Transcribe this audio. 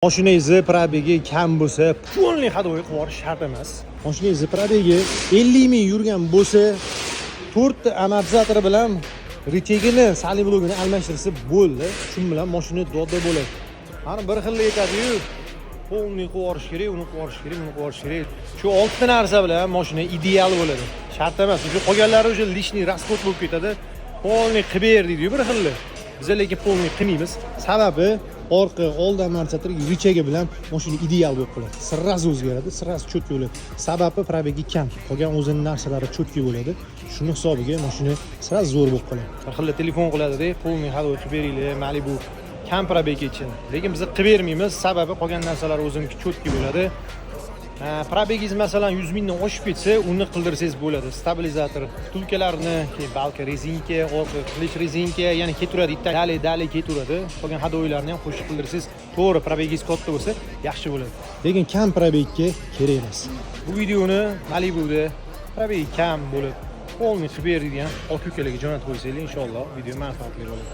Moshinangizni пробег i kam bo'lsa, полный ходовой qilib yuborish shart emas. Moshinangizni пробег i 50 ming yurgan bo'lsa, to'rtta amortizatori bilan рычаг ini, сайлентблок ini almashtirsa bo'ldi. Shu bilan mashina dodda bo'ladi. Mana bir xil aytadi-yu, полный qilib yuborish kerak, uni qilib yuborish kerak, buni qilib yuborish kerak. Shu oltita narsa bilan mashina ideal bo'ladi. Shart emas. O'sha qolganlari уже лишний расход bo'lib ketadi. Полный qilib ber deydi-yu bir xilli. Biz lekin полный qilmaymiz. Sababi orqa, oldi amortizator, рычаг i bilan mashina ideal bo'lib qoladi. Сразу o'zgaradi, сразу четкий bo'ladi. Sababi пробег i kam. Qolgan o'zini narsalari четкий bo'ladi. Shuni hisobiga mashina сразу zo'r bo'lib qoladi. Bir xil telefon qiladida, полный ходовой qilib beringlar, Malibu kam пробег uchun. Lekin biz qilib bermaymiz. Sababi qolgan narsalar o'ziniki четкий bo'ladi. Ha, пробег ingiz masalan 100 mingdan oshib ketsa, uni qildirsangiz bo'ladi. Stabilizator, втулка larni, keyin балка rezinka, orqa qilich rezinka, yana ketaveradi, далее, далее ketaveradi. Qolgan ходовой larni ham qo'shib qildirsangiz, to'g'ri, пробег ingiz katta bo'lsa, yaxshi bo'ladi. Lekin kam пробег ga kerak emas. Bu videoni Malibuda пробег i kam bo'lib, полный qilib ber degan aka ukalarga jo'natib qo'ysanglar, inshaalloh video manfaatli bo'ladi.